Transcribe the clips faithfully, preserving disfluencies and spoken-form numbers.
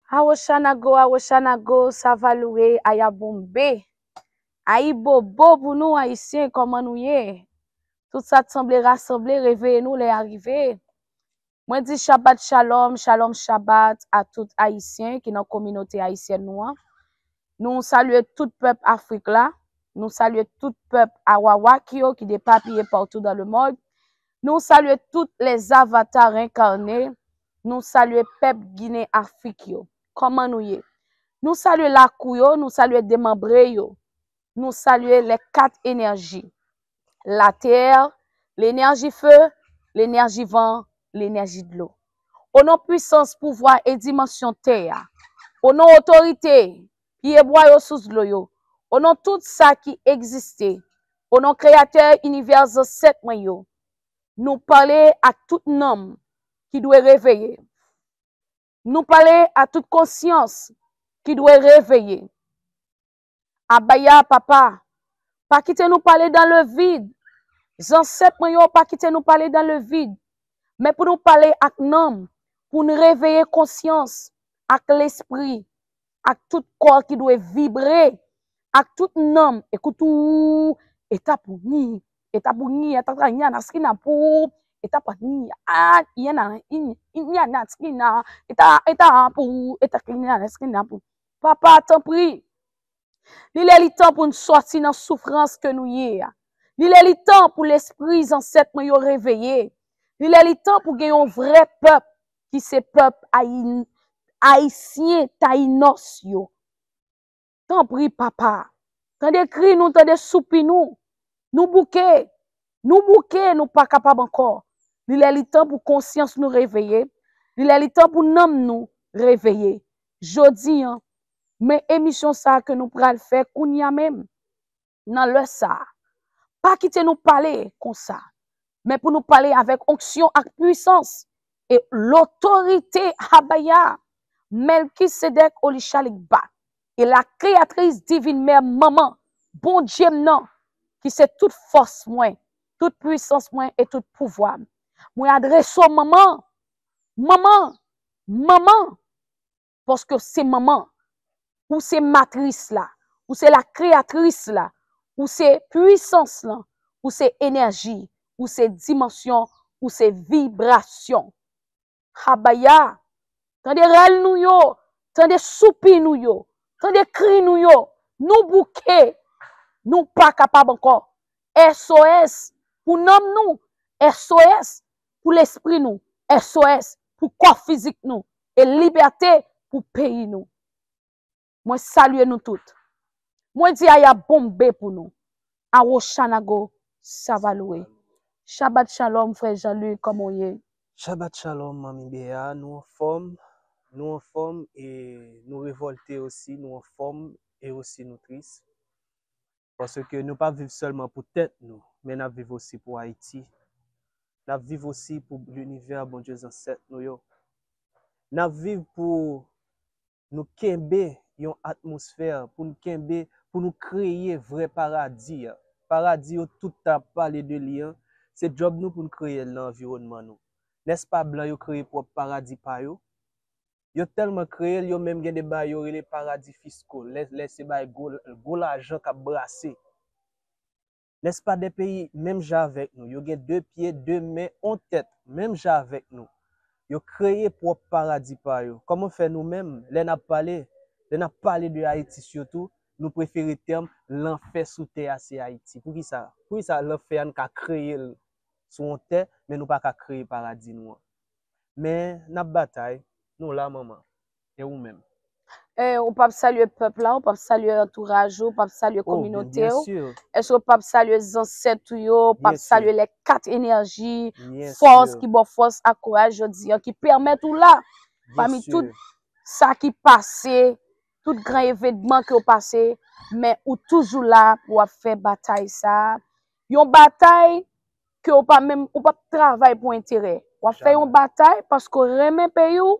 Awochanago, Awochanago, Savalwe, Ayabonbe. Ayibobo pou nou, Ayisyen, kòman nou ye? Tout sa t sanble rasanble, reveye nou, lè a rive. Mwen di Shabbat Shalom, Shalom Shabbat a tout Ayisyen ki nan kominote ayisyèn nou an. Nou salye tout pèp Afrik la. Nou salye tout pèp Arawak yo ki depapiye partout dans le monde. Nou salye tout les avatars incarnés. Nou salye pèp Ginen Afrik yo. Kòman nou ye? Nou salye lakou yo, nou salye demanbre yo. Nou salye les quatre énergies. La terre, l'énergie feu, l'énergie vent, l'énergie dlo. O non pwisans, pouvwa e dimansyon tè a. O non otorite, pyebwa yo, sous dlo yo. O non tout sa ki egziste. O non Kreyatè inivè, zansèt mwen yo. Nou pale ak tout nanm ki dwe reveye. Nou pale a tout konsyans ki dwe reveye. Abaya, Papa, pa kite nou pale dans le vide. Zansèt mwen yo, pa kite nou pale dans le vide. Men pou nou pale ak nanm, pou n reveye konsyans ak lespri, ak tout kò ki dwe vibre, ak tout nanm, ekout ou, eta pou ni, eta pou ni, eta ta nya na skina pou, eta pa ni, a, nya na, nya na skina, eta, eta pou, eta nya na skina pou. Papa, tanpri, li lè li tan pou n sòti nan soufrans ke nou ye a. Li lè li tan pou lespri zansèt mwen yo reveye. Li lè li tan pou gen yon vrè pèp ki se pèp Ayi-, Ayisyen Tayinòs yo. Tanpri, Papa, tande kri nou, tande soupi nou. Nou bouke, nou bouke, nou pa kapab ankò. Li lè li tan pou konsyans nou reveye. Li lè li tan pou nanm nou reveye. Jodi an, men emisyon sa a ke nou pral fè kounye a menm, nan lè sa a. Pa kite nou pale konsa, men pou nou pale avèk onksyon ak pwisans e lotorite Abaya, Melkisedèk Olichalikba, e la Créatrice Divine Mère, Manman, Bondye m nan, ki se tout fòs mwen, tout pwisans mwen e tout pouvwa m. Mwen adrese w, Manman, Manman, Manman, paske w se Manman, ou se Matris la, ou se la Kreyatris la, ou se pwisans lan, ou se enèji, ou se dimansyon, ou se vibrasyon. Abaya, tande rèl nou yo, tande soupi nou yo, tande kri nou yo, nou bouke, nou pa kapab ankò. S O S pou nanm nou, S O S pou lespri nou, S O S pou kò fizik nou, e libète pou peyi nou. Mwen salye nou tout. Mwen di Aya Bonbe pou nou. Awochanago Savalwe. Shabbat Shalom, frè Jean-Luc, kòman w ye? Shabbat Shalom, Manmi Bea, nou anfòm, nou anfòm e nou revòlte osi, nou anfòm e osi nou tris. Paske nou pa viv sèlman pou tèt nou, men n ap viv osi pou Ayiti. N ap viv osi pou linivè, Bondye zansèt nou yo. N ap viv pou nou kenbe yon atmosfè, pou nou kenbe, pou nou kreye vrè paradi a. Paradi yo tout tan ap pale de li an, se djòb nou pou n kreye l nan anviwònman nou. Nèspa blan yo kreye pwòp paradi pa yo? Yo tèlman kreye l, yo menm gen de bagay yo rele paradi fisko, lè, lè se bay gwo, gwo lajan k ap brase. Nèspa de peyi menm jan avèk nou, yo gen de pye, de men, on tèt, menm jan avèk nou. Yo kreye pwòp paradi pa yo. Kòman fè nou menm, lè n ap pale, lè n ap pale de Ayiti sitou, nou prefere tèm lanfè sou tè a se Ayiti? Poukisa? Poukisa lanfè a n ka kreye l sou yon tè, men nou pa ka kreye paradi nou an? Men n ap batay, nou la, manman. E ou menm? Eh, ou p ap salye pèp la, ou p ap salye antouraj ou, ou p ap salye kominote w. Èske ou p ap salye zansèt ou yo, ou p ap salye les quatre énergies, fòs ki ba w fòs ak kouraj jodi an, ki pèmèt ou la, pami tout sa ki pase, tout gran evènman ke w pase, men ou toujou la pou w ap fè batay sa a. Yon batay ke w pa menm, ou p ap travay pou enterè. W ap fè yon batay paske w renmen peyi w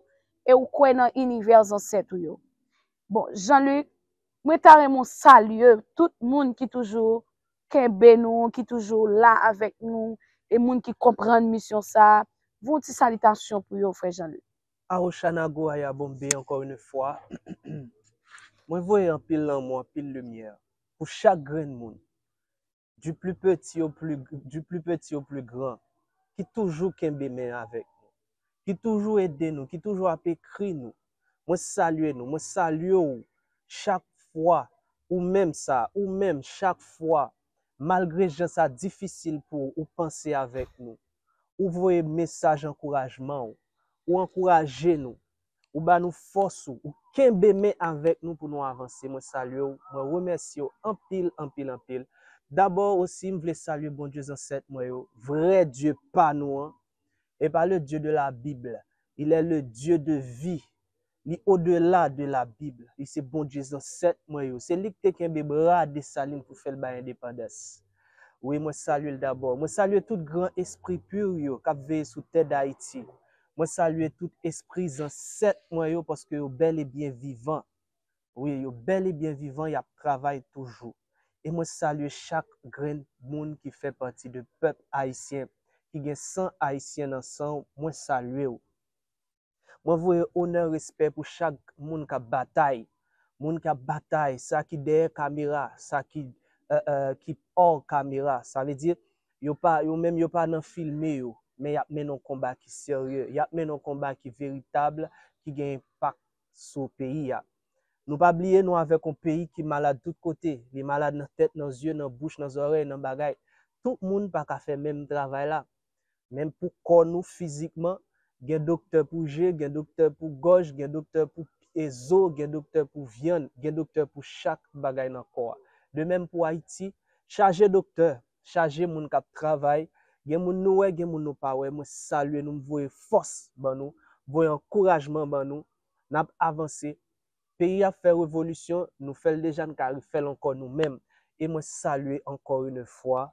e w kwè nan inivè zansèt ou yo. Bon, Jean-Luc, mwen ta renmen w salye tout moun ki toujou kenbe nou, ki toujou la avèk nou, e moun ki konprann misyon sa a. Voye yon ti salitasyon pou yo, frè Jean-Luc. Awochanago Ayabonbe encore une fois. Mwen voye anpil lanmou, anpil limyè pou chak grenn moun. Du plus petit au plus, du plus petit au plus grand, ki toujou kenbe men avèk nou, ki toujou ede nou, ki toujou ap ekri nou. Mwen salye nou, mwen salye w chak fwa, ou menm sa, ou menm chak fwa, malgre jan sa difisil pou ou, ou panse avèk nou. Ou voye mesaj ankourajman w, ou ankouraje nou, ou ba nou fòs ou, ou kenbe men avèk nou pou nou avanse. Mwen salye w, mwen remèsye w anpil, anpil, anpil. Dabò osi, m vle salye Bondye zansèt mwen yo, vrè Dye pa nou an, et pas le Dieu de la Bible. Il est le Dieu de vie. Li odela de la Bib. Li se Bondye zansèt mwen yo. Se li ki te kenbe bra Desalin pou fè l bay endepandans. Wi, mwen salye l dabò. Mwen salye tout gran espri pur yo k ap veye sou tè Dayiti. Mwen salye tout espri zansèt mwen yo paske yo bèl e byen vivan. Wi, yo bèl e byen vivan, y ap travay toujou. E mwen salye chak grenn moun ki fè pati de pèp ayisyen, ki gen san ayisyen nan san w, mwen salye w. Mwen voye onè, respè pou chak moun k ap batay. Moun k ap batay, sa ki dèyè kamera, sa ki, euh, euh, ki hors kamera. Sa vle di, yo pa, yo menm yo pa nan filme yo, men y ap mennen yon konba ki serye, y ap mennen yon konba ki veritab, ki gen enpak sou peyi a. Nou pa bliye nou avèk yon peyi ki malad tout kote. Li malad nan tèt, nan zye, nan bouch, nan zòrèy, nan bagay. Tout moun pa ka fè menm travay la. Menm pou kò nou fizikman, gen doktè pou je, gen doktè pou gòj, gen doktè pou e zo, gen doktè pou vyann, gen doktè pou chak bagay nan kò a. De menm pou Ayiti, chaje doktè, chaje moun k ap travay, gen moun nou wè, gen moun nou pa wè. Mwen salye nou, m voye fòs ban nou, voye ankourajman ban nou, n ap avanse. Peyi a fè revolisyon, nou fè l deja, n ka refè l ankò nou menm. E mwen salye encore une fois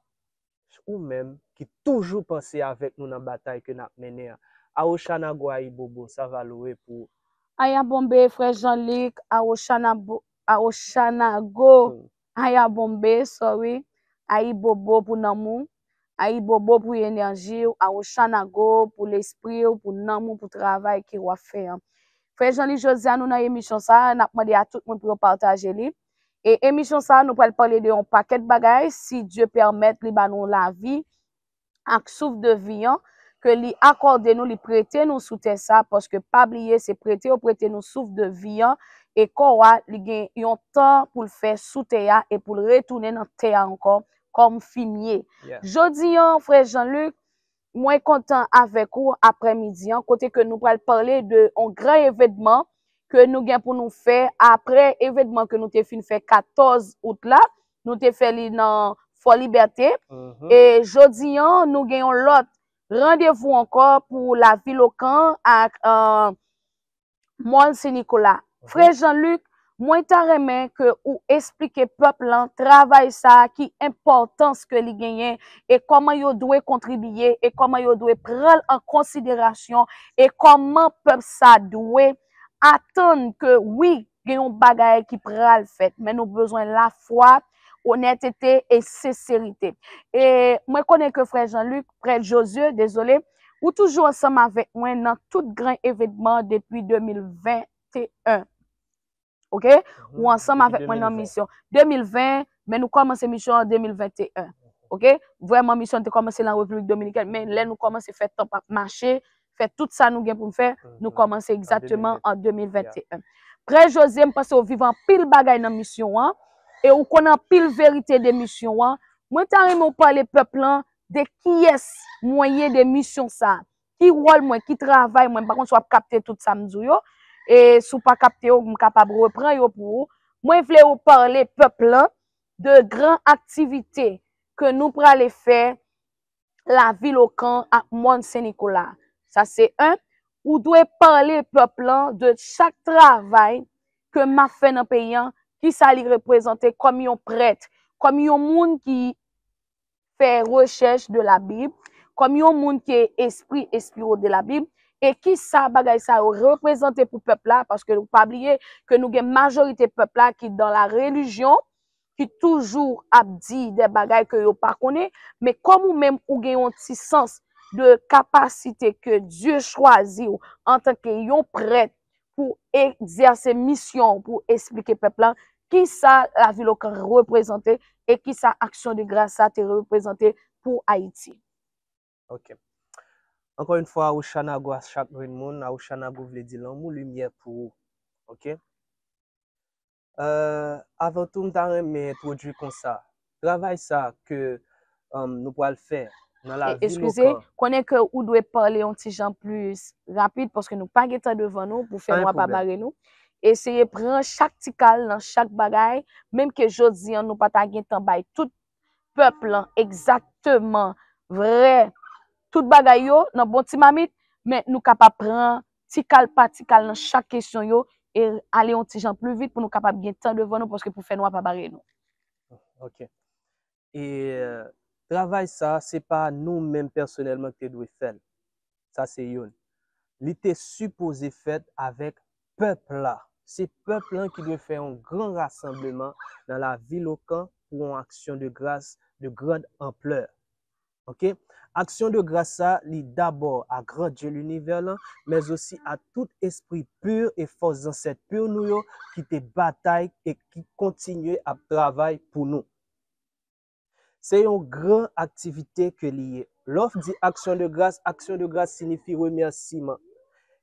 ou menm ki toujou panse avèk nou nan batay ke n ap mennen an. Awochanago Ayibobo, sa va lowe pou ou. Ayabonbe, frè Jean-Luc, Awochanago, Awochanago, Ayabonbe, sorry, Ayibobo pou nanm ou, Ayibobo pou enèji w, Awochanago pou lespri w, pou nanm ou, pou travay ke w ap fè an. Frè Jean-Luc, jodi a nou nan emisyon sa a, n ap mande a tout moun pou yo pataje li. E emisyon sa a, nou pral pale de yon pakèt bagay, si Dye pèmèt li ba nou lavi ak souf de vi an, ke li akòde nou, li prete nou sou tè sa, paske pa bliye se prete yo prete nou souf de vi an, e kò a, li gen yon tan pou l fè sou tè a e pou l retounen nan tè a ankò kòm fimye. Jodi an, frè Jean-Luc, mwen kontan avèk ou aprèmidi an, kote ke nou pral pale de yon gran evènman ke nou gen pou nou fè aprè evènman ke nou te fin fè katòz out la, nou te fè li nan Fò Libète. E jodi an, nou gen yon lòt randevou ankò pou Lavilokan ak Mòn Sen Nikola. Frè Jean-Luc, mwen ta renmen ke ou esplike pèp lan travay sa a, ki enpòtans ke li genyen, e kòman yo dwe kontribiye, e kòman yo dwe pran l an konsiderasyon, e kòman pèp sa dwe atann ke wi, gen yon bagay ki pral fèt, men nou bezwen lafwa, onètete e senserite. E mwen konnen ke frè Jean-Luc, frè Josue, dezole, ou toujou ansanm avèk mwen nan tout gran evènman depi de mil venteyen. Oke? Ou ansanm avèk mwen nan misyon. De mil ven, men nou kòmanse misyon an de mil venteyen. Oke? Vrèman, misyon an te kòmanse nan Repiblik Dominikèn, men lè nou kòmanse fè tan ap mache, fè tout sa nou gen pou n fè, nou kòmanse egzakteman an de mil venteyen. Frè Josue, m panse w viv anpil bagay nan misyon an, e ou konn anpil verite de misyon an. Mwen ta renmen w pale pèp lan de kiyès mwen ye de misyon sa. Ki wòl mwen, ki travay mwen, m pa konn si w ap kapte tout sa m di w yo, e si w pa kapte yo, m kapab repran yo pou ou. Mwen vle ou pale pèp lan de gran aktivite ke nou prale fè Lavilokan ak Mòn Sen Nikola. Sa se en. Ou dwe pale pèp lan de chak travay ke m ap fè nan peyi an, kisa li reprezante kòm yon prèt, kòm yon moun ki fè rechèch de la Bib, kòm yon moun ki espri, espiro de la Bib, e kisa bagay sa yo reprezante pou pèp la, paske nou pa bliye ke nou gen majorite pèp la ki dans la religion, ki toujou ap di de bagay ke yo pa konnen, men kòm ou menm ou gen yon ti sans de kapasite ke Dye chwazi w antanke yon prèt pou egzèse misyon w pou esplike pèp la kisa lavilokan reprezante e kisa aksyon de gras sa te reprezante pou Ayiti. Ok. Ankò yon fwa, Awochanago a chak grenn moun. Awochanago vle di lanmou, limyè pou ou. Ok? Euh, avan tou, m ta renmen entwodui konsa. Travay sa ke um, nou pral fè nan lavi Eskize, lokan. Konnen ke ou dwe pale yon ti jan plis rapid paske nou pa gen tan devan nou pou fè nou ap bare nou. Eseye pran chak ti kal nan chak bagay, menm ke jodi an nou pa ta gen tan bay tout pèp lan egzakteman vrè tout bagay yo nan bon ti mamit, men nou kapab pran ti kal pa ti kal nan chak kesyon yo e ale yon ti jan pli vit pou nou kapab gen tan devan nou paske pou fè nou ap bare nou. Ok. E euh, travay sa, se pa nou menm pèsonèlman ki te dwe fè l. Sa se youn. Li te sipoze fèt avèk pèp la. Se pèp lan ki dwe fè yon gran rasanbleman nan lavilokan pou yon aksyon de gras de grand anplè. Ok? Aksyon de gras sa, li dabò a Gran Dye linivè lan, men osi a tout espri pi e fòs zansèt pi nou yo ki te batay e ki kontinye ap travay pou nou. Se yon gran aktivite ke li ye. Lè w di aksyon de gras, aksyon de gras siyifi remèsiman.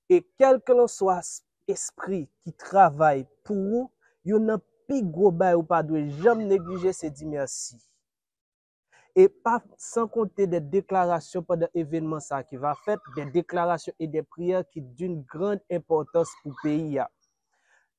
E kèlkelanswa espri ki travay pou ou, youn nan pi gwo bagay ou pa dwe janm neglije se di mèsi. E pa san konte de deklarasyon pandan evènman sa ki va fèt, de deklarasyon e de priyè ki d'une grande importance pou peyi a.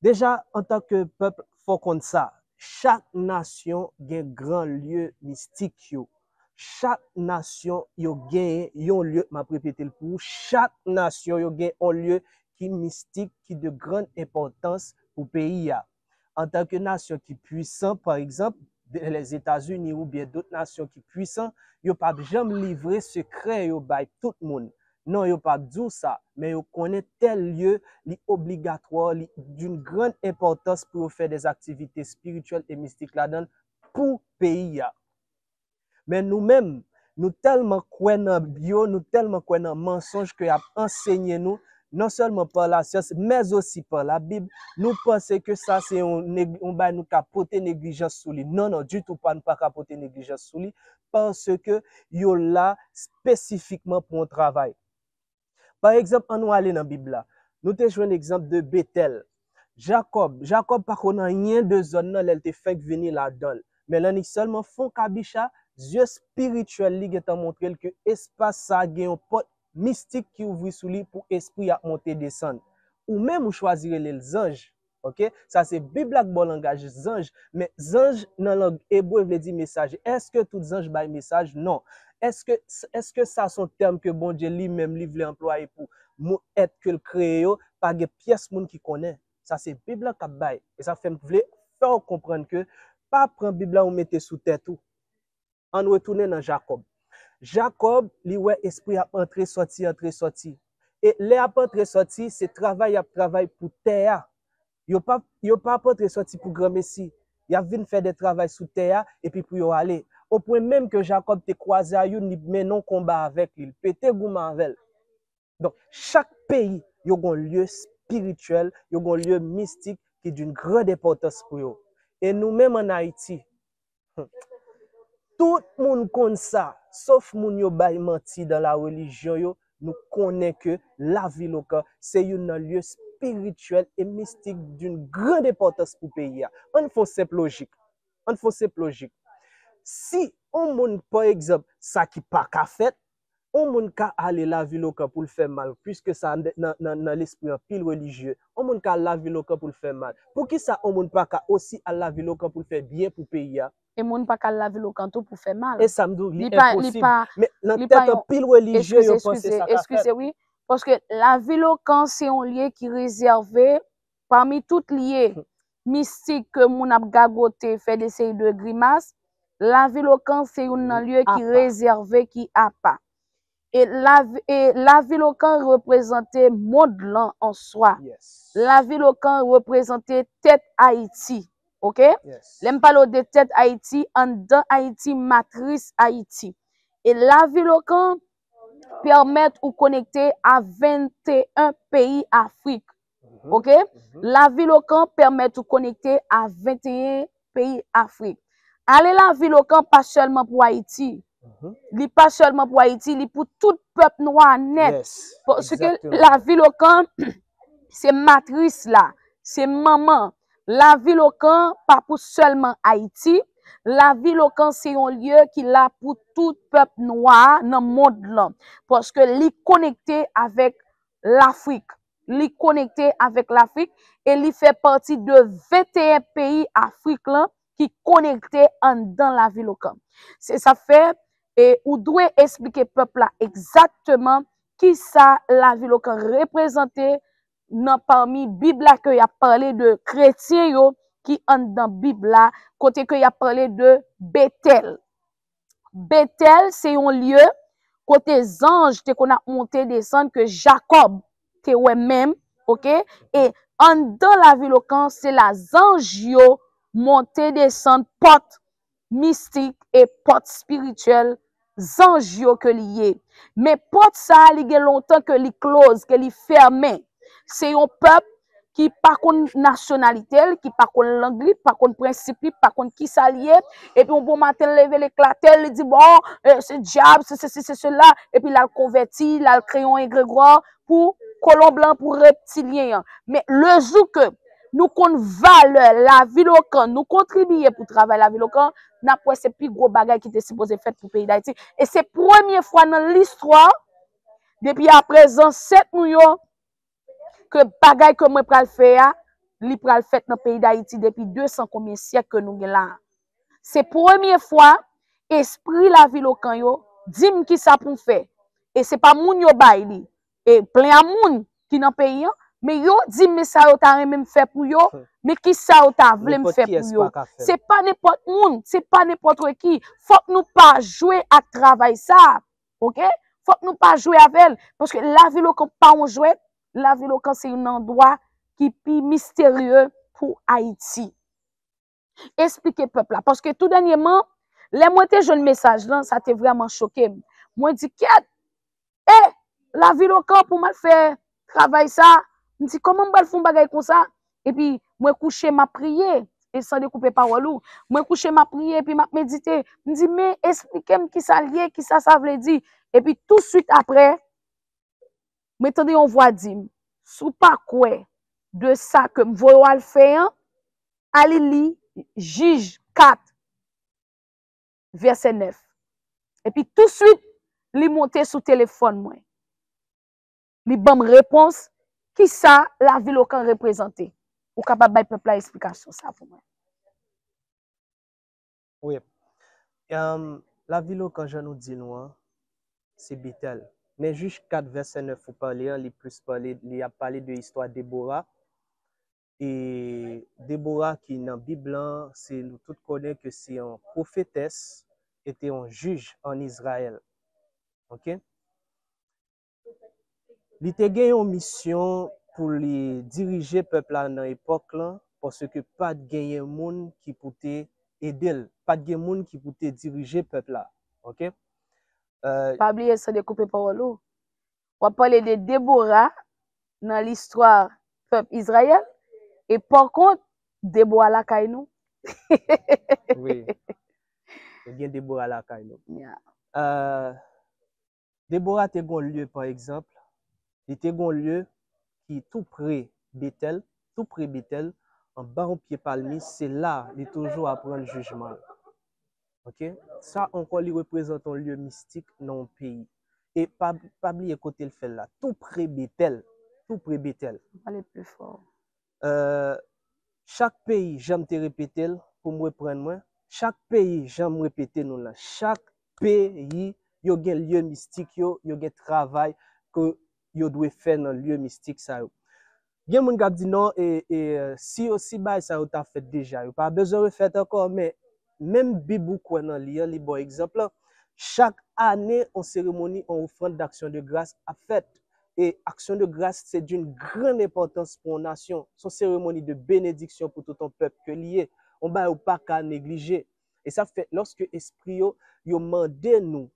Deja, antanke pèp, fò konn sa, chak nasyon gen gran lye mistik yo. Chak nasyon yo genyen yon lye, m ap repete l pou ou, chak nasyon yo gen yon lye ki mistik, ki de grande importance pou peyi a. Antanke nasyon ki pwisan, pa egzanp, Lèzetazini oubyen dòt nasyon ki pwisan, yo p ap janm livre sekrè yo bay tout moun. Non, yo p ap di w sa, men yo konnen tèl lye li obligatwa, li d'une grande importance pou yo fè des activités spirituelles et mystiques ladan l pou peyi a. Men nou menm, nou tèlman kwè nan yo, nou tèlman kwè nan mansonj ke y ap ansenye nou, non sèlman pa lasyans, men osi pa Labib, nou panse ke sa se yon, yon bagay nou ka pote neglijans sou li. Non, non, ditou pa, nou pa ka pote neglijans sou li, paske yo la espesifikman pou yon travay. Pa egzanp, ann nou ale nan Bib la. Nou te jwenn egzanp de Betèl. Jakòb, Jakòb pa konn anyen de zòn nan lè l te fenk vini ladan l. Men lè li sèlman fon kabicha, zye espirityèl li gentan montre l ke espas sa a gen yon pòt mistik ki ouvri sou li pou espri ap monte desann. Ou menm ou chwazi rele l zanj. Ok? Sa se Bib la k ba w langaj zanj, men zanj nan lang ebre vle di mesaje. Èske tout zanj bay mesaj? Non. Èske, èske sa se yon tèm ke Bondye li menm li vle anplwaye pou moun, èt ke l kreye yo? Pa gen pyès moun ki konnen. Sa se Bib la k ap bay. E sa fè m vle fè w konprann ke pa pran Bib la ou mete sou tèt ou. Ann retounen nan Jakòb. Jakòb, li wè espri ap antre sòti, antre sòti. E lè ap antre sòti, se travay y ap travay pou tè a. Yo p ap, yo p ap antre sòti pou granmesi. Y ap vin fè de travay sou tè a, epi pou yo ale. Opwen menm ke Jakòb te kwaze a youn, li mennen yon konba avèk li, li pete goumen avè l. Donk, chak peyi, yo gen yon lye espirityèl, yo gen yon lye mistik ki d'une grande importance pou yo. E nou menm ann Ayiti, hmm, tout moun konn sa, sof moun yo bay manti dans la religion yo, nou konnen ke Lavilokan se youn nan lye espirityèl e mistik d'une grande importance pou peyi a. Ann fè yon senp lojik. Ann fè yon senp lojik. Si yon moun, pa egzanp, sa ki pa ka fèt, yon moun ka ale Lavilokan pou l fè mal, piske sa nan, nan, nan lespri anpil relijye. Yon moun ka al Lavilokan pou l fè mal. Poukisa yon moun pa ka osi al Lavilokan pou l fè byen pou peyi a? E moun pa ka al Lavilokan tou pou fè mal. E sa m di w, li enposib. Men nan tèt anpil relijye, yo panse sa ka fèt. Eskize, eskize, wi. Paske Lavilokan se yon lye ki rezève pami tout lye mistik ke moun ap gagote, fè de seri de grimas, Lavilokan se youn nan lye ki rezève, ki apa. E Lavi, e Lavilokan reprezante mond lan an swa. Lavilokan reprezante tèt Ayiti. Ok? Lè m pale w de tèt Ayiti, anndan Ayiti, matris Ayiti. E Lavilokan, pèmèt ou konekte a venteyen peyi Afrik. Ok? Lavilokan pèmèt ou konekte a venteyen peyi Afrik. Ale Lavilokan pa sèlman pou Ayiti. Li pa sèlman pou Ayiti, li pou tout pèp nwa nèt. Paske Lavilokan, se matris la, se manman. Lavilokan pa pou sèlman Ayiti. Lavilokan se yon lye ki la pou tout pèp nwa nan mond lan. Paske li konekte avèk Lafrik. Li konekte avèk Lafrik e li fè pati de venteyen peyi Afrik lan ki konekte anndan Lavilokan. Se sa fè, e ou dwe esplike pèp la egzakteman kisa Lavilokan reprezante nan pami Bib la ke y ap pale de kretyen yo ki anndan Bib la, kote ke y ap pale de Betèl. Betèl se yon lye kote zanj te konn ap monte desann ke Jakòb te wè menm, ok? E anndan Lavilokan, se la zanj yo monte desann pòt mistik e pòt espirityèl zanj yo ke li ye. Men pòt sa a, li gen lontan ke li close, ke li fèmen. Se yon pèp ki pa konn nasyonalite l, ki pa konn lang li, pa konn prensip li, pa konn kisa l ye. Epi yon bon maten, l leve, l eklate, li di, bon, eh, se dyab, se sesi, se sela. Epi l al konvèti, l al kreye yon egregwa pou kolon blan, pou reptilyen an. Men lejou ke nou konn valè Lavilokan, nou kontribiye pou travay Lavilokan, n ap wè se pi gwo bagay ki te sipoze fèt pou peyi Dayiti. E se premye fwa nan listwa, depi apre zansèt nou yo, ke bagay ke mwen pral fè a, li pral fèt nan peyi Dayiti depi de san konbyen syèk ke nou gen la a. Se premye fwa espri Lavilokan yo di m kisa pou m fè. E se pa moun yo bay li. E plen a moun ki nan peyi an, men yo di m men sa yo ta renmen m fè pou yo, men kisa yo ta vle m fè pou yo. Se pa nenpòt moun, se pa nenpòt ki. Fòk nou pa jwe ak travay sa a. Ok? Fòk nou pa jwe avè l. Paske Lavilokan pa yon jwèt. Lavilokan se yon andwa ki pi misterye pou Ayiti. Esplike pèp la. Paske tou dènyèman, lè mwen te jwenn mesaj lan, sa te vrèman choke m. Mwen di, kèt, e, Lavilokan pou m al fè travay sa. M di, kòman m pral fè yon bagay konsa? Epi, mwen kouche, m ap priye. E san dekoupe pawòl ou. Mwen kouche, m ap priye, epi m ap medite. M di, men esplike m kisa l ye, kisa sa vle di. Epi touswit apre, mwen tande yon vwa di m, si w pa kwè de sa ke m voye w al fè an, ale li Jij kat, vèsè nèf. Epi touswit, li monte sou telefòn mwen. Li ban m repons, kisa Lavilokan reprezante. Ou kapab bay pèp la esplikasyon sa pou mwen. Wi. Em, Lavilokan, jan nou di nou an, se Betèl. Men Jij kat vèsè nèf ou pale an, li plis pale, li ap pale de istwa Debora. E Debora ki nan Bib lan, se nou tout konnen ke se yon pwofetès, e te yon jij ann Izrayèl. Ok? Li te gen yon misyon pou li dirije pèp la nan epòk lan, paske pa t genyen moun ki pou te ede l, pa t gen moun ki pou te dirije pèp la. Ok? Pa bliye, san dekoupe pawòl ou, w ap pale de Debora nan listwa pèp Izrayèl, e pa kont, Debora lakay nou. Wi. Gen Debora lakay nou. Yeah. Uh, Debora te gon lye, pa egzanp, li te gon lye ki tou pre Betèl, tou pre Betèl, anba yon pye palmis, se la li toujou ap rann jijman l. Ok? Sa ankò, li reprezante yon lye mistik nan yon peyi. E pa, pa bliye kote l fè l la, tou pre Betèl, tou pre Betèl. Pale pli fò. Euh, chak peyi, jan m te repete l, pou m reprann mwen, chak peyi, jan m repete nou la, chak peyi, yo gen lye mistik yo, yo gen travay ke yo dwe fè nan lye mistik sa yo. Gen moun k ap di non, e, e, si yo, si bagay sa yo ta fèt deja, yo pa bezwen refèt ankò, men menm Bib ou kwè nan li an, li ba w egzanp lan. Chak ane, yon seremoni, yon ofrann d'action de grâce ap fèt. E aksyon de gras se d'une grande importance pou yon nasyon. Se yon seremoni de benediksyon pou tout yon pèp ke li ye. Yon bagay ou pa ka neglije. E sa fè, lòske espri yo, yo mande nou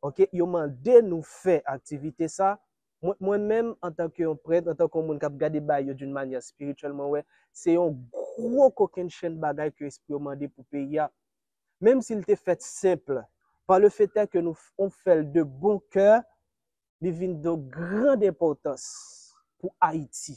Ok, yo mande nou fè aktivite sa. Mwen, mwen menm, antanke yon prèt, antanke yon moun k ap gade bagay yo d'une manière spirituelle, mwen wè se yon gwo kokennchenn bagay ke espri yo mande pou peyi a. Menm si l te fèt senp, pa le fait est que nou f- on fè l de bon kè, li vin de grande importance pou Ayiti.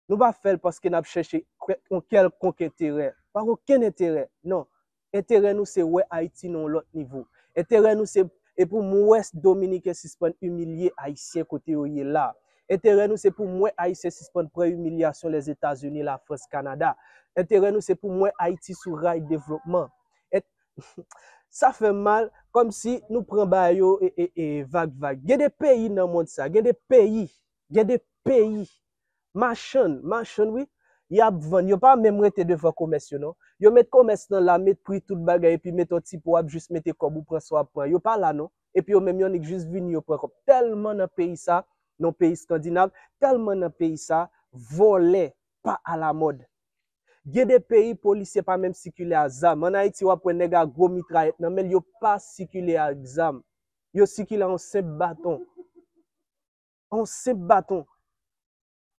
Nou pa fè l paske n ap chèche kè- yon kèlkonk enterè. Pa gen okenn enterè, non. Enterè nou se wè Ayiti nan yon lòt nivo. Enterè nou se, e pou m wè Dominiken sispann imilye Ayisyen kote yo ye la. Enterè nou se pou m wè Ayisyen sispann pran imilyasyon Lèzetazini, Lafrans, Kanada. Enterè nou se pou m wè Ayiti sou ray devlopman. Et, sa fè m mal, kòmsi nou pran bagay yo e, e, e, vag vag. Gen de peyi nan mond sa, gen de peyi, gen de peyi, machann, machann wi, y ap vann, yo pa menm rete devan komès yo non. Yo met komès nan la, met pri tout bagay, epi met yon ti po, w ap jis mete kòb ou pran sa w ap pran. Yo pa la non. Epi yo menm yo annik jis vini, yo pran kòb. Tèlman nan peyi sa, nan peyi Eskandinav, tèlman nan peyi sa, vòlè pa alamòd. Gen de peyi polisye pa menm sikile ak zam. Ann Ayiti, w ap wè nèg a gwo mitrayèt nan men l, yo pa sikile ak zam. Yo sikile a yon senp baton. A yon senp baton.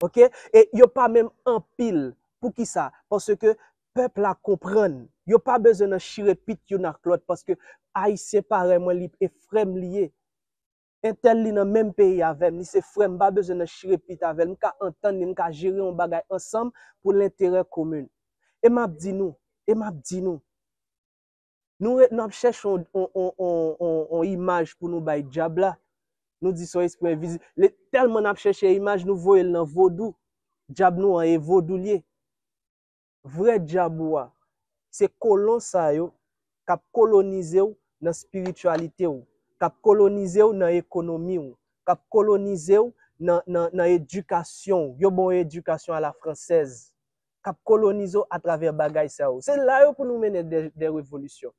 Ok? E yo pa menm anpil. Poukisa? Paske pèp la konprann. Yo pa bezwen nan chire pit youn ak lòt, paske Ayisyen parèy mwen, li e frè m li ye. Entèl li nan menm peyi avè m, li se frè m, m pa bezwen nan chire pit avè l, m ka antann li, m ka jere yon bagay ansanm pou lenterè komen. E m ap di nou, e m ap di nou, nou, re- n ap chèche yon, yon, yon, yon, yon, yon imaj pou nou bay dyab la. Nou di se yon espri envizib. Le- Tèlman n ap chèche imaj, nou voye l nan vodou. Dyab nou an e vodou l ye. Vrè dyab ou a, se kolon sa yo k ap kolonize w nan espirityalite w, k ap kolonize w nan ekonomi w, k ap kolonize w nan, nan, nan edikasyon w. Yo ba w edikasyon a la fransèz, k ap kolonize w atravè bagay sa yo. Se la yo pou nou mennen de, de revolisyon.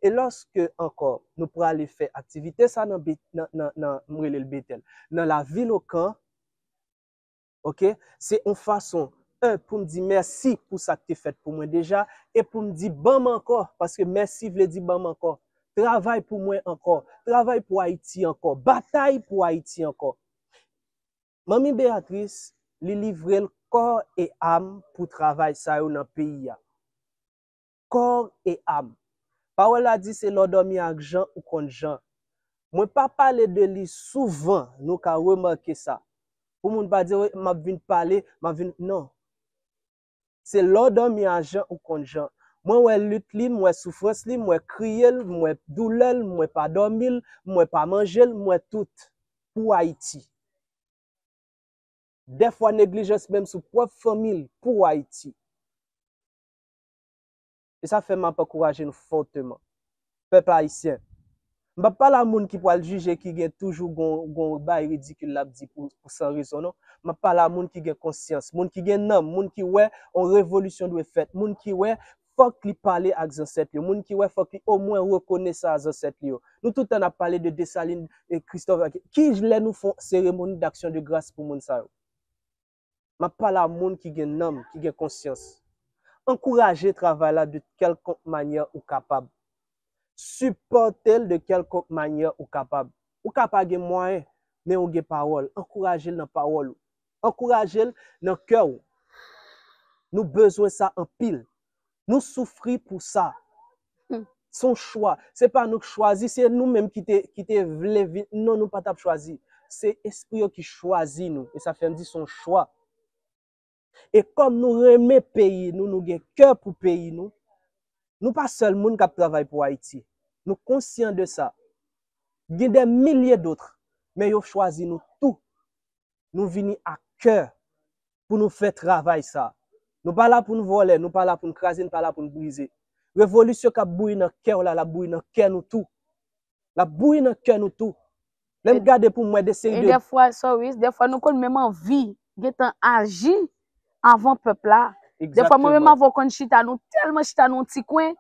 E lòske ankò nou prale fè aktivite sa nan, Be- nan, nan, nan m rele l Betèl, nan lavil Okan, ok, se yon fason, en, pou m di mèsi pou sa k te fèt pou mwen deja, e pou m di ban m ankò, paske mèsi vle di ban m ankò. Travay pou mwen ankò, travay pou Ayiti ankò, batay pou Ayiti ankò. Manmi Beatrice, li livre l kò e am pou travay sa yo nan peyi a. Kò e am. Pawòl la di se lè w dòmi ak Jan ou konn Jan. Mwen pa pale de li souvan, nou ka remake sa. Pou moun pa di, "Wi, m ap vin pale, m ap vin," non. Se lè w dòmi ak Jan ou konn Jan. Mwen wè lit li, m wè soufrans li, m wè kriye l, m wè doulè l, m wè pa dòmi l, m wè pa manje l, m wè tout pou Ayiti. Dèfwa neglijans menm sou pwòp fanmi l pou Ayiti. E sa fè m ap ankouraje nou fòteman. Pèp ayisyen, m p ap pale a moun ki pral jije, ki gen toujou gon, gon bay ridikil l ap di pou, pou san rezon non. M ap pale a moun ki gen konsyans, moun ki gen nanm, moun ki wè yon revolisyon dwe fèt, moun ki wè fòk li pale ak zansèt li yo, moun ki wè fòk li omwen rekonesan a zansèt li yo. Nou tout tan n ap pale de Desalin e Kristòf, ki lè nou fè yon seremoni d'action de grâce pou moun sa yo? M ap pale a moun ki gen nanm, ki gen konsyans. Ankouraje travay la de kèlkonk manyè ou kapab. Sipòte l de kèlkonk manyè ou kapab. Ou ka pa gen mwayen, men ou gen pawòl. Ankouraje l nan pawòl ou. Ankouraje l nan kè w. Nou bezwen sa anpil. Nou soufri pou sa. Se yon chwa. Se pa nou k chwazi, se nou menm ki te, ki te vle vin. Non, nou pa t ap chwazi. Se espri yo ki chwazi nou. E sa fè m di se yon chwa. E kòm nou renmen peyi nou, nou gen kè pou peyi nou, nou pa sèl moun k ap travay pou Ayiti. Nou konsyan de sa. Gen dè milye dòt, men yo chwazi nou tou. Nou vini ak kè pou nou fè travay sa. Nou pa la pou n vòlè, nou pa la pou n kraze, nou pa la pou n brize. Revolisyon k ap bouyi nan kè w la, l ap bouyi nan kè nou tou. L ap bouyi nan kè nou tou. Lè m gade pou m wè de seri de... E dèfwa, sorry, dèfwa nou konn menm anvi gentan aji avan pèp la. Dèfwa mwen menm avè w konn chita, nou tèlman chita nan yon ti kwen,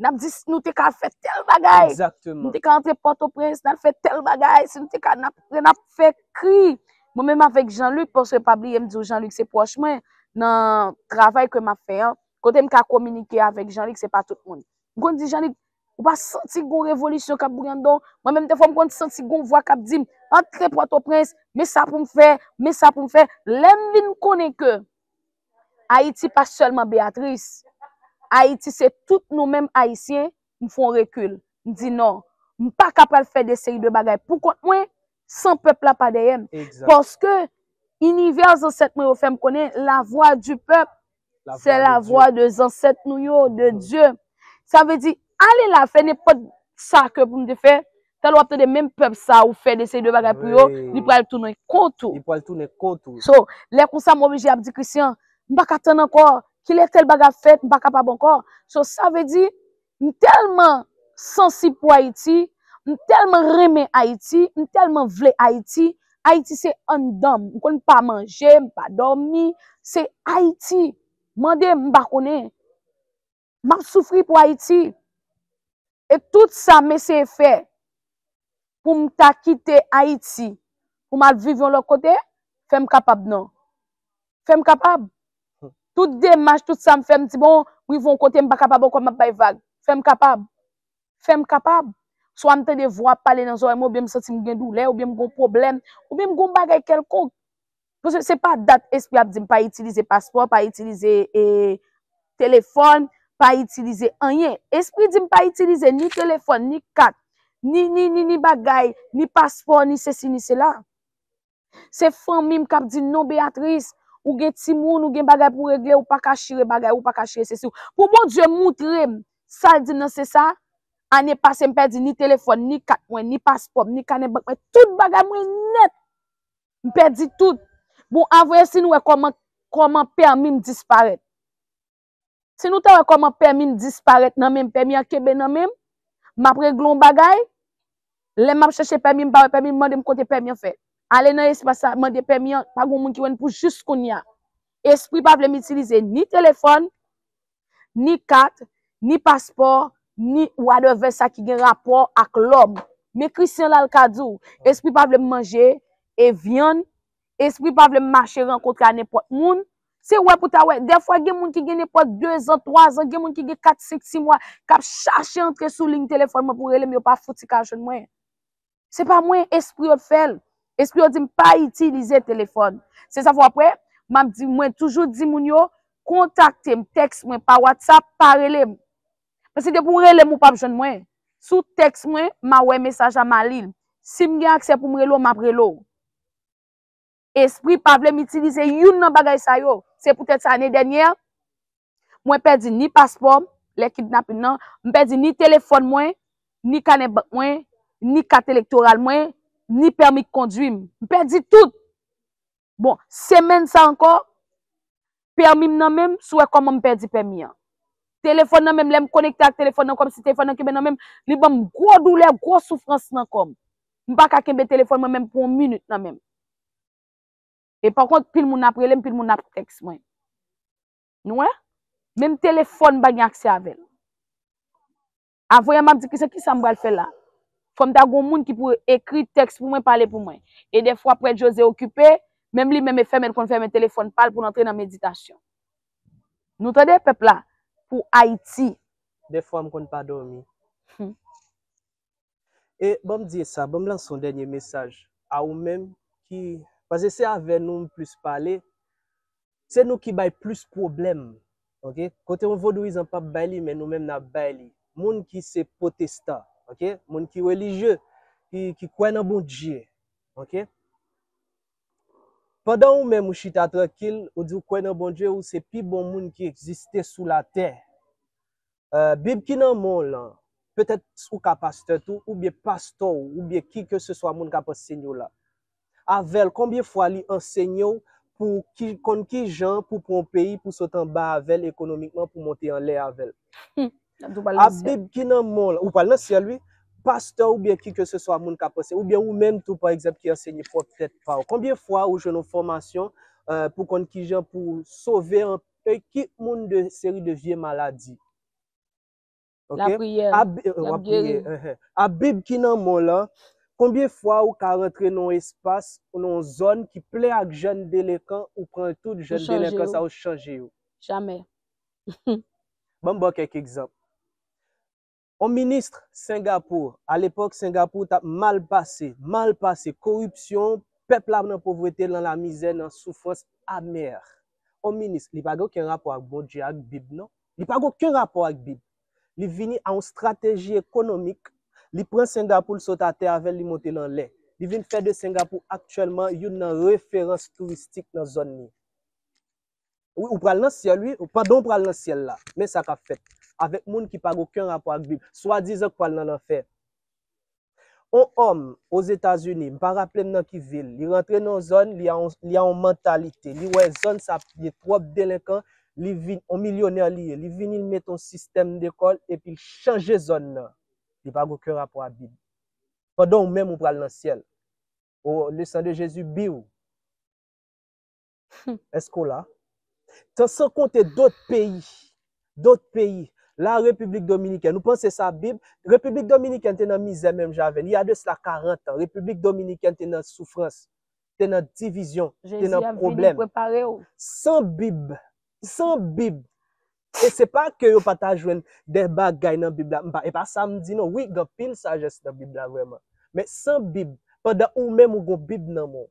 n ap di si nou te ka al fè tèl bagay. Nou te ka antre Pòtoprens, n al fè tèl bagay, si nou te ka, n ap, n ap fè kri. Mwen menm avèk Jean-Luc, paske pa bliye m di w Jean-Luc se pwòch mwen, nan travay ke m ap fè an, kote m ka kominike avèk Jean-Luc, se pa tout moun. M konn di Jean-Luc, Ou pa santi gon revolisyon k ap bouyi anndan w? Mwen menm, dèfwa, m konn santi gon vwa k ap di m, antre Pòtoprens, men sa pou m fè, men sa pou m fè. Lè m vin konnen ke Ayiti pa sèlman Beatrice, Ayiti se tout nou menm Ayisyen, m fè yon rekil. M di non, m pa ka pral fè de seri de bagay pou kont mwen, san pèp la pa dèyè m. Paske inivè zansèt mwen yo fè m konnen, la voix du peuple, c'est la voix de zansèt nou yo, de Dieu. Sa vle di, ale la, fè nenpòt sa ke pou m te fè, talè w ap tande menm pèp sa ou fè de seri de bagay pou yo, li pral tounen kont ou. Li pral tounen kont ou. So, lè konsa m oblije ap di, Christian, m pa ka tann ankò, kilè tèl bagay ap fèt, m pa kapab ankò. So, sa vle di, m tèlman sansib pou Ayiti, m tèlman renmen Ayiti, m tèlman vle Ayiti. Ayiti se anndan m. M konn pa manje, m pa dòmi. Se Ayiti. Mande m, m pa konnen. M ap soufri pou Ayiti. E tout sa m eseye fè pou m ta kite Ayiti, pou m al viv yon lòt kote, fè m kapab non. Fè m kapab. Tout demach, tout sa m fè, m di, bon, m rive yon kote, m pa kapab ankò, m ap bay vag. Fè m kapab. Fè m kapab. Swa m tande vwa ap pale nan zòrèy mwen, oubyen m santi m gen doulè, oubyen m gon pwoblèm, oubyen m gon bagay kèlkonk. Paske se pa dat espri ap di m pa itilize paspò, pa itilize, e, telefòn, pa itilize anyen. Espri di m pa itilize ni telefòn, ni kat, ni, ni, ni, ni bagay, ni paspò, ni sesi, ni sela. Se fanmi m k ap di, non, Beatrice, ou gen timoun, ou gen bagay pou regle, ou pa ka chire bagay, ou pa ka chire sesi. Pou Bondye moutre m, sa l di m nan se sa, ane pase m pèdi ni telefòn, ni kat mwen, ni paspò m, ni kanè bank mwen, tout bagay mwen nèt. M pèdi tout. Bon, anvoye si nou wè kòman, kòman pèmi m disparèt. Si nou ta wè kòman pèmi m disparèt nan men m, pèmi an kenbe nan men m, m ap regle yon bagay, lè m ap chèche pèmi m, m pa wè pèmi m, mande m kote pèmi an fèt. Ale nan espas la, mande pèmi an, pa gen moun ki wè n pou jis kounye a. Espri pa vle m itilize ni telefòn, ni kat, ni paspò, ni whatever sa ki gen rapò ak lòm. Men Christian la, l ka di w, espri pa vle m manje e vyann, espri pa vle m mache rankontre a nenpòt moun. Se wè pou ta wè. Dèfwa, gen moun ki gen nenpòt dezan, twazan, gen moun ki gen kat, senk, sis mwa, k ap chache antre sou liy telefòn mwen pou rele m, yo pa fouti ka jwenn mwen. Se pa mwen, espri yo t fè l. Espri yo di m pa itilize telefòn. Se sa fè w ap wè, m ap di, mwen toujou di moun yo, kontakte m, tèks mwen pa WhatsApp, pa rele m. Paske depi w rele m, ou p ap jwenn mwen. Si w tèks mwen, m a wè mesaj la, m a li l. Si m gen aksè pou m rele w, m ap rele w. Espri pa vle m itilize youn nan bagay sa yo. Se poutèt sa, ane dènyè, mwen pèdi ni paspò m, lè kidnapin nan, m pèdi ni telefòn mwen, ni kanè bank mwen, ni kat elektoral mwen, ni pèmi kondwi m. M pèdi tout. Bon, semèn sa ankò, pèmi m nan men m, si w wè kòman m pèdi pèmi an. Telefòn nan men m, lè m konekte ak telefòn nan, kòmsi telefòn nan kenbe nan men m, li ban m gwo doulè, gwo soufrans nan kò m. M pa ka kenbe telefòn mwen menm pou yon minit nan men m. E pa kont, pil moun ap rele m, pil moun ap tèks mwen. Nou wè? Menm telefòn m pa gen aksè avè l. Avoye m ap di, kisa, kisa m pral fè la? Fò m ta gon moun ki pou ekri tèks pou mwen, pale pou mwen. E dèfwa, Prèt José okipe, menm li menm e fèmen, l konn fèmen telefòn pa l pou l antre nan meditasyon. Nou tande, pèp la, pou Ayiti. Dèfwa, m konn pa dòmi. Hmm. E ban m di sa, ban m lanse yon dènye mesaj a ou menm ki, paske se avè nou m plis pale, se nou ki bay plis pwoblèm, oke? Kote yon vodouyizan p ap bay li, men nou menm n ap bay li. Moun ki se pwotestan, oke? Moun ki relijye, ki, ki kwè nan Bondye, oke? Pandan ou menm ou chita trankil, ou di ou kwè nan Bondye, ou se pi bon moun ki egziste sou latè. Eh, Bib ki nan men w lan, petèt ou ka pastè tou, oubyen pastè w, oubyen ki ke se swa moun k ap ansenye w la. Avè l, konbyen fwa li ansenye w pou ki, konn ki jan pou pran yon peyi, pou sot anba avè l ekonomikman, pou monte anlè avè l? Hmm. N ap tou pale de syèl. A Bib ki nan men w lan, ou pral nan syèl, wi. Pastè oubyen ki ke se swa moun k ap ansenye, oubyen ou menm tou, pa egzanp, ki ansenye pwòp tèt pa w. Konbyen fwa ou jwenn yon fòmasyon, eh, pou konn ki jan pou sove an, ekip moun de seri de vye maladi? Oke? Lapriyè, a Bi-, eh, w ap priye, enhen. A Bib ki nan men w lan, konbyen fwa ou ka rantre nan yon espas, nan yon zòn ki plen ak jèn delenkan, ou pran tout jèn delenkan sa yo chanje yo? Jamè. Ban m ba w kèk egzanp. On minis Sengapou, alepòk Sengapou t ap mal pase, mal pase, koripsyon, pèp la nan povrete, nan lamizè, nan soufrans amè. On minis, li pa gen okenn rapò ak Bondye, ak Bib, non. Li pa gen okenn rapò ak Bib. Li vini a yon strateji ekonomik. Li pran Sengapou, l sot atè avè l, li monte l anlè. Li vin fè de Sengapou aktyèlman youn nan referans touristik nan zòn li. Wi, ou pral nan syèl, wi. Pandan w pral nan syèl la, men sa k ap fèt avèk moun ki pa gen okenn rapò ak Bib, swadizan k pral nan lanfè. On òm Ozetazini, m pa raple m nan ki vil, li rantre nan yon zòn, li a yon, li a yon mantalite, li wè zòn sa gen twòp delenkan, li vin, on milyonè li ye, li vini, li mete yon sistèm de kò l, epi l chanje zòn nan. Li pa gen okenn rapò ak Bib. Pandan ou menm ou pral nan syèl. Oh, le sang de Jésus, biw. Èske w la? Tan, san konte dòt peyi. Dòt peyi. La Repiblik Dominikèn, ou panse sa Bib? Repiblik Dominikèn te nan mizè menm jan avè n. Il y a de cela quarante ans, Repiblik Dominikèn te nan soufrans, te nan divizyon, te nan pwoblèm. San Bib. San Bib. E se pa ke yo pa ta jwenn de bagay nan Bib la. M pa, e pa sa m di non. Wi, gen anpil sajès nan Bib la vrèman. Men san Bib, pandan ou menm ou gon Bib nan men w.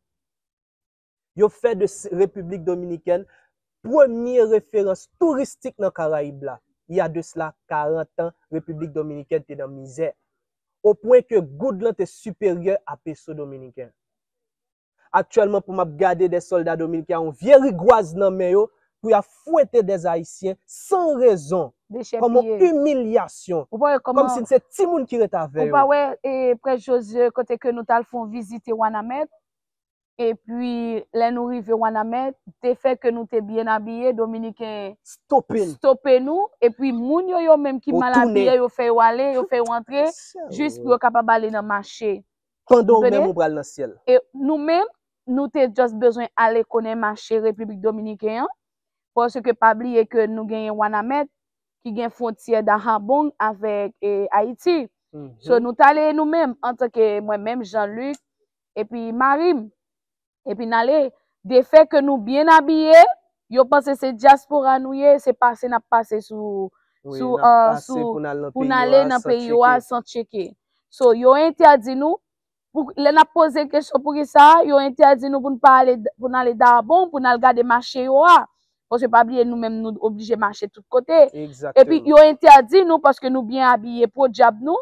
Yo fè de s-, Repiblik Dominikèn premye referans touristik nan Karayib la. Il y a de cela quarante ans, Repiblik Dominikèn te nan mizè. O pwen ke goud lan te siperyè a peso dominiken. Aktyèlman, pou m ap gade de sòlda dominiken a yon vye rigwaz nan men yo, pou y ap fwete de Ayisyen san rezon, kòm yon imilyasyon, kòmsi se timoun ki ret avè yo. Ou pa wè, e, Prè Jozye, kote ke nou t al fè yon vizite Wanament, epi lè nou rive Wanament, defèt ke nou te byen abiye, Dominiken stope nou, epi moun yo, yo menm ki mal abiye, yo fè yo ale, yo fè yo antre, jis pou yo kapab ale nan mache. Pandan ou menm ou pral nan syèl. E nou menm, nou te just bezwen ale konnen mache Repiblik Dominikèn an, paske pa bliye ke nou genyen Wanament, ki gen fwontyè Dajabón avèk, e, Ayiti. So, nou t ale nou menm, antanke mwen menm, Jean-Luc, epi mari m. Epi n ale, defèt ke nou byen abiye, yo panse se dyaspora nou ye, se pase n ap pase sou, sou, pou n ale nan peyi yo a san tcheke. So, yo entèdi nou, pou, lè n ap poze kesyon poukisa, yo entèdi nou pou n pa ale, pou n ale Dajabón, pou n al gade mache yo a. Paske pa bliye nou menm nou oblije mache tout kote. Epi yo entèdi nou paske nou byen abiye, podyab nou.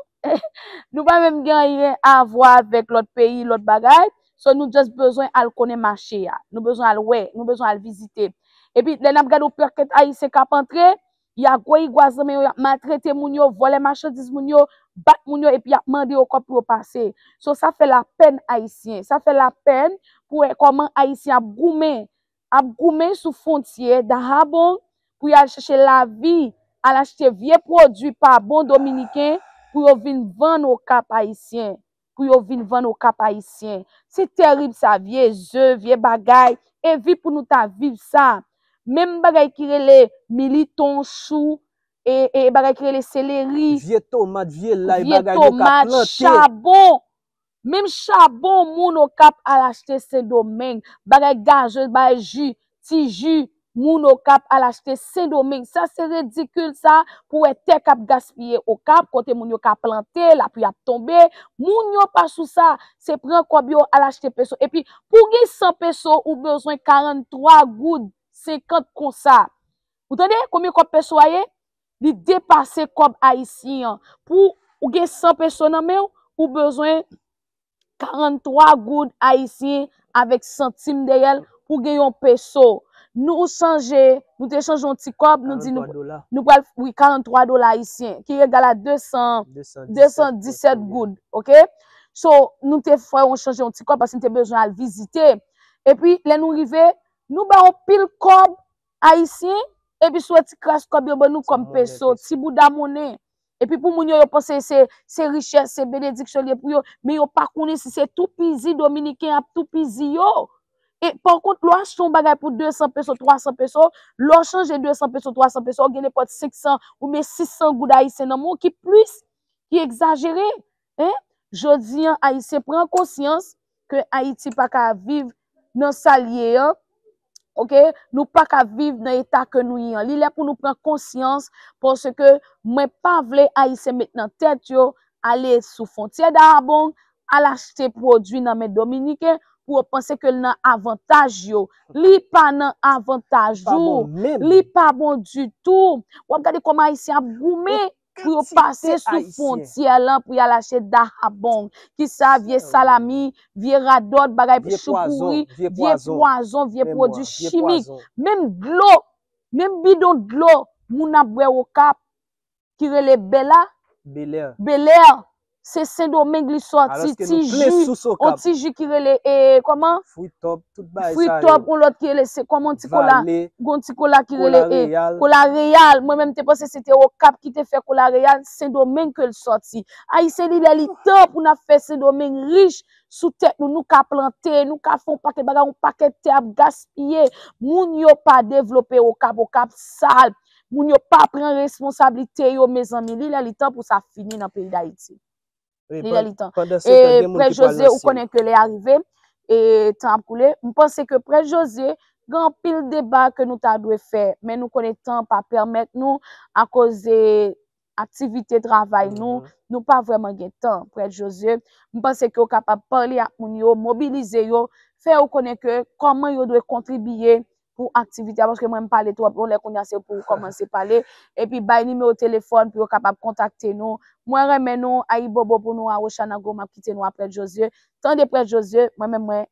Nou pa menm gen anyen a vwa avèk lòt peyi, lòt bagay. So nou just bezwen al konnen mache a. Nou bezwen al wè, nou bezwen al vizite. Epi lè n ap gade yon pakèt Ayisyen k ap antre, y a gwo rigwaz nan men yo, y ap maltrete moun yo, vòlè machandiz moun yo, bat moun yo, epi y ap mande yo kòb pou yo pase. So sa fè lapèn Ayisyen. Sa fè lapèn pou wè kòman Ayisyen ap goumen, ap goumen sou fwontyè Dajabón pou y al chèche lavi, al achte vye pwodui pa bon dominiken pou yo vin vann Okap Ayisyen, pou yo vin vann Okap Ayisyen. Se tèrib sa, vye ze, vye bagay, e vi pou nou ta viv sa. Menm bagay ki rele militon, chou, e, e bagay ki rele seleri, vye tomat, vye lay, vye bagay yo ka tomat, plante, chabon. Menm chabon moun Okap al achte Sendomeng, bagay gazez, bagay ji, ti ji, moun Okap al achte Sendomeng. Sa se ridikil sa, pou wè tè k ap gaspiye Okap, kote moun yo ka plante, lapli ap tonbe. Moun yo pa sou sa, se pran kòb yo al achte peso. Epi, pou gen san peso, ou bezwen karanntwa goud senkant konsa. Ou tande konbyen kòb peso a ye? Li depase kòb ayisyen an. Pou ou gen san peso nan men w, ou bezwen karanntwa goud ayisyen avèk santim dèyè l pou gen yon peso. Nou chanje, nou te chanje yon ti kòb, nou di nou, nou pral, wi, karanntwa dola ayisyen, ki egal a de san, de san disèt goud, oke? So, nou te fè yon chanje yon ti kòb paske nou te bezwen al vizite. Epi, lè nou rive, nou bay yon pil kòb ayisyen, epi sou ti kras kòb yo ban nou kòm peso, ti bouda monnen. Epi pou moun yo, yo panse se, se richès, se benediksyon li ye pou yo, men yo pa konnen si se toupizi dominiken ap toupizi yo. E pa kont, lè w achte yon bagay pou de san peso, twa san peso, lè w chanje de san peso, twa san peso, w gen nenpòt senk san oubyen sis san goud ayisyen nan men w ki plis, ki egzajere. Hein? Jodi an, Ayisyen pran konsyans ke Ayiti pa ka viv nan sa l ye an, oke? Nou pa ka viv nan eta ke nou ye an. Li lè pou nou pran konsyans, paske mwen pa vle Ayisyen met nan tèt yo, ale sou fwontyè Dahomey, al achte pwodui nan men Dominiken, pou yo panse ke l nan avantaj yo. Li pa nan avantaj ou. Li pa bon ditou. W ap gade kòman Ayisyen ap goumen pou yo pase sou fwontyè lan pou y al achte Dahomey. Kisa? Vye salami, vye radòt, bagay choupouri, vye pwazon, vye pwodui chimik. Menm dlo, menm bidon dlo moun ap bwè Okap ki rele Bela, Belè, se Sendomeng li sòti, ti ji, yon ti ji ki rele, e, kòman? Fritop, yon lòt ki rele, se kòman, ti kola, gon ti kola ki rele, e, kola reyal. Mwen menm te panse se te Okap ki te fè kola reyal, Sendomeng ke l sòti. Ayisyen, li lè li tan pou n ap fè Sendomeng rich sou tèt nou, nou ka plante, nou ka fè yon pakèt bagay, yon pakèt tè ap gaspiye. Moun yo pa devlope Okap, Okap sal. Moun yo pa pran responsablite yo, mezanmi. Li lè li tan pou sa fini nan peyi Dayiti. Li lè li tan. E Prè Jozye, ou konnen ke lè a rive, e tan ap koule. M panse ke Prè Jozye, gen anpil deba ke nou ta dwe fè, men nou konnen tan pa pèmèt nou, akoz aktivite travay nou, nou pa vrèman gen tan, Prè Jozye. M panse ke w kapab pale ak moun yo, mobilize yo, fè yo konnen ke kòman yo dwe kontribiye pou aktivite a, paske mwen m pale twòp, yon lè kounye a se pou w kòmanse pale, epi bay nimewo telefòn pou yo kapab kontakte nou. Mwen renmen nou, ayibobo pou nou, Awochanago, m ap kite nou a Prè Jozye. Tande Prè Jozye, mwen menm mwen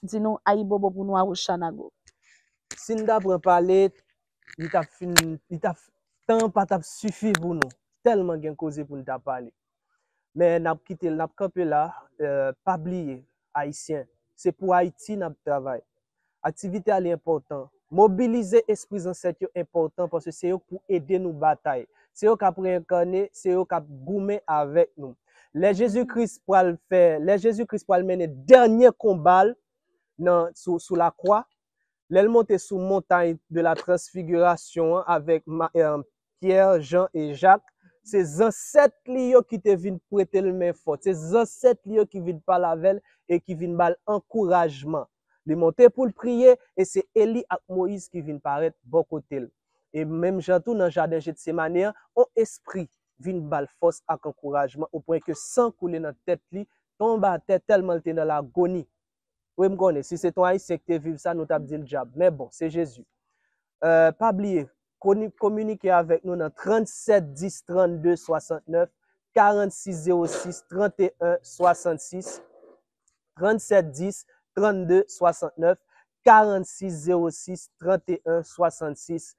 di nou ayibobo pou nou, Awochanago. Si n ta pran pale, li t ap fin, li t ap, tan an pa t ap sifi pou nou. Tèlman gen koze pou n ta pale. Men n ap kite l, n ap kanpe la, pa bliye, Ayisyen, se pou Ayiti n ap travay. Aktivite a li enpòtan. Mobilize espri zansèt yo enpòtan paske se yo k pou ede nou batay. Se yo k ap reyènkane, se yo k ap goumen avèk nou. Lè Jezi Kris pral fè, lè Jezi Kris pral mennen dènye konba l nan, sou, sou lakwa, lè l monte sou montay de la transfigirasyon an avèk Pyè, Jan e Jak, se zansèt li yo ki te vin prete l men fò. Se zansèt li yo ki vin pale avè l e ki vin ba l ankourajman. Li monte pou l priye e se Eli ak Moyiz ki vin parèt bò kote l. E menm jan tou nan jaden Jetsemane an, on espri vin ba l fòs ak ankourajman, opwen ke san koule nan tèt li, tonbe atè tèlman l te nan lagoni. Wi, m konnen, si se t on Ayisyen ki te viv sa, nou t ap di l dyab. Men bon, se Jezi. Pa bliye, kominike avèk nou nan trannsèt dis trannde swasantnèf, karannsis zewo sis tranteyen swasannsis, trannsèt dis trannde swasantnèf, karannsis zewo sis tranteyen swasannsis.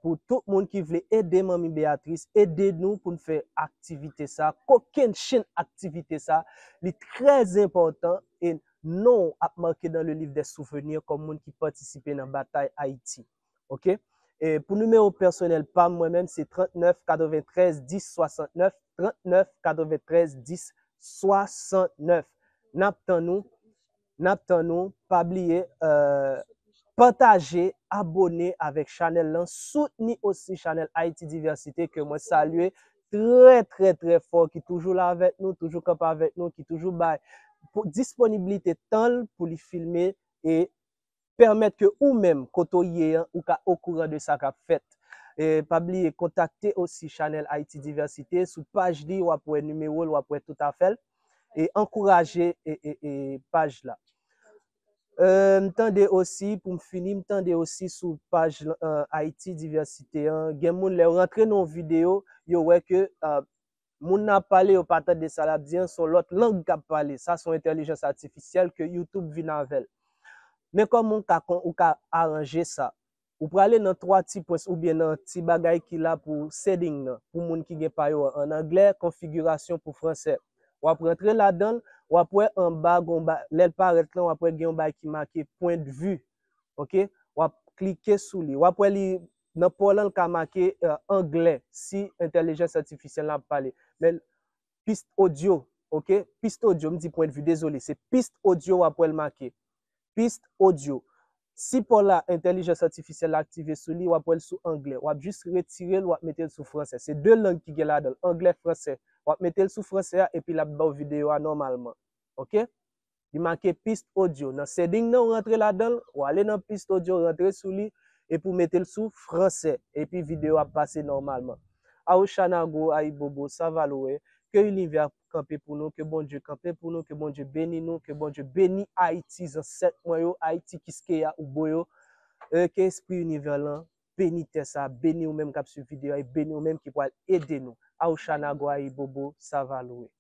Pou tout moun ki vle ede Manmi Beatrice, ede nou pou n fè aktivite sa, kokennchenn aktivite sa, li trè enpòtan e non w ap make dans le livre des souvenirs kòm moun ki patisipe nan batay Ayiti. Oke? E pou nimewo pèsonèl pa m, mwen menm, se trannèf katreventrèz dis swasantnèf, trannèf katreventrèz dis swasantnèf. N ap tann ou, n ap tann ou, pa bliye, pataje, abòne avèk chanèl lan, soutni osi chanèl Haïti Diversité ke mwen salye trè, trè, trè fò, ki toujou la avèk nou, toujou kanpe avèk nou, ki toujou bay disponiblite tan l pou li filme e pèmèt ke ou menm, kote w ye an, ou ka okouran de sa k ap fèt. E pa bliye kontakte osi chanèl Haïti Diversité sou paj li, w ap wè nimewo l, w ap wè tout afè l. E ankouraje e, e, e paj la. E, m tande osi, pou m fini, m tande osi sou paj e, Haïti Diversité an, gen moun lè yo rantre nan yon videyo, yo wè ke e, moun nan ap pale, yo pa tande sa l ap di an, se yon lòt lang k ap pale. Sa se yon entèlijans atifisyèl ke YouTube vin avè l. Men kòman ou ka, ou ka aranje sa? Ou prale nan twa ti pwen oubyen nan ti bagay ki la pou setting nan, pou moun ki gen pa yo an, an anglè, konfigirasyon pou fransè. W ap rantre ladan l, w ap wè anba, gon ba, lè l parèt lan, w ap wè gen yon bagay ki make point de vue. Oke? W ap klike sou li. W ap wè li nan pa w lan, l ka make e, anglè, si entèlijans atifisyèl la ap pale. Men pist odyo, oke? Pist odyo, m di point de vue, dezole, se pist odyo w ap wè l make. Pist odyo. Si pa w la, entèlijans atifisyèl la aktive sou li, w ap wè l sou anglè. W ap jis retire l, w ap mete l sou fransè. Se de lang ki gen ladan l, anglè, fransè. W ap mete l sou fransè a, epi l ap ba w videyo a nòmalman. Oke? Li make pist odyo. Nan setting nan, ou rantre ladan l, ou ale nan pist odyo, rantre sou li, epi w mete l sou fransè. Epi videyo ap pase nòmalman. Awochanago Ayibobo Savalwe, ke linivè kanpe pou nou, ke Bondye kanpe pou nou, ke Bondye beni nou, ke Bondye beni Ayiti, zansèt mwen yo, Ayiti Kiskeya Ubo yo, e ke espri linivè lan beni tè sa, beni ou menm k ap swiv videyo a, e beni ou menm ki pral ede nou. Awochanago Ayibobo Savalwe.